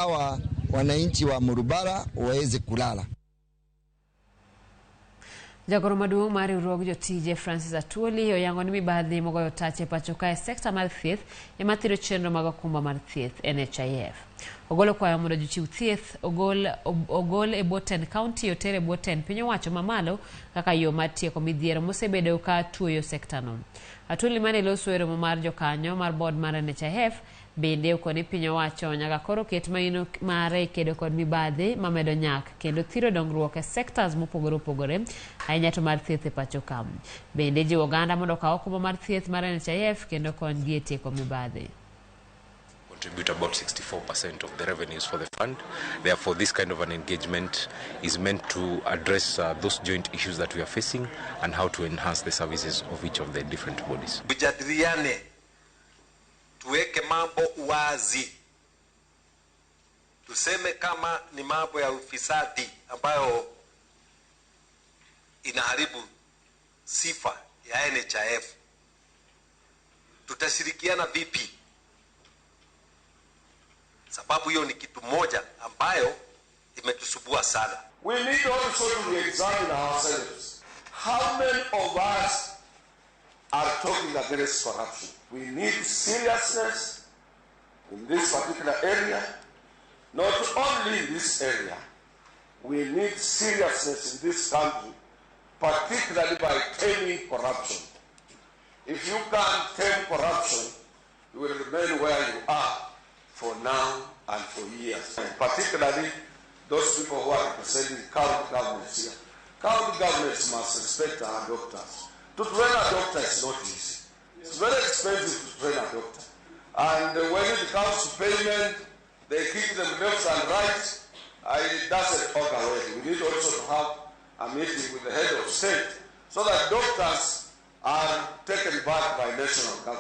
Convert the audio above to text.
Hawa wananchi wa Murubara waweze kulala. Jagoro maduong' mar riwruog jotije Francis Atwoli oyango ni mibadhi mogoyo tach e pacho kae sekta mar thieth ema thiro chenro mag okumba mar thieth NHIF. Ogolo kwayo mondo jochiw thieth ogol e bwo tend kaunti oter e bwo tend piny owacho mamalo kaka yo mar tieko midhiero mosebedo ka tuoyo sektano. Atwoli mane loso e romo mar jokanyo mar board mar NHIF bende okoni piny owacho nyaka koro ket maino mare e kedo kod mibadhi mamedo nyak kendo thiro dongruok e sectors mopogore opogore ahinya to mar thieth e pacho ka. Bende jiwo oganda mondo okaw okumba mar thieth mar NHIF kendo konygi e tieko mibadhi. Contribute about 64% of the revenues for the fund. Therefore, this kind of an engagement is meant to address those joint issues that we are facing and how to enhance the services of each of the different bodies. Tujadiliane, tuweke mambo wazi, tuseme kama ni mambo ya ufisadi ambayo inaharibu sifa ya NHIF, tutashirikiana vipi? Sababu hiyo ni kitu moja ambayo imetusubua sana. We need also to re-examine ourselves. How many of us are talking against corruption? We need seriousness in this particular area, not only in this area. We need seriousness in this country, particularly by taming corruption. If you can't tame corruption, you will remain where you are for now and for years. And particularly those people who are representing county governments here. County governments must respect our doctors. To train a doctor is not easy. It's very expensive to train a doctor. And when it comes to payment, they kick them left and right. It doesn't augur well. We need also to have a meeting with the head of state so that doctors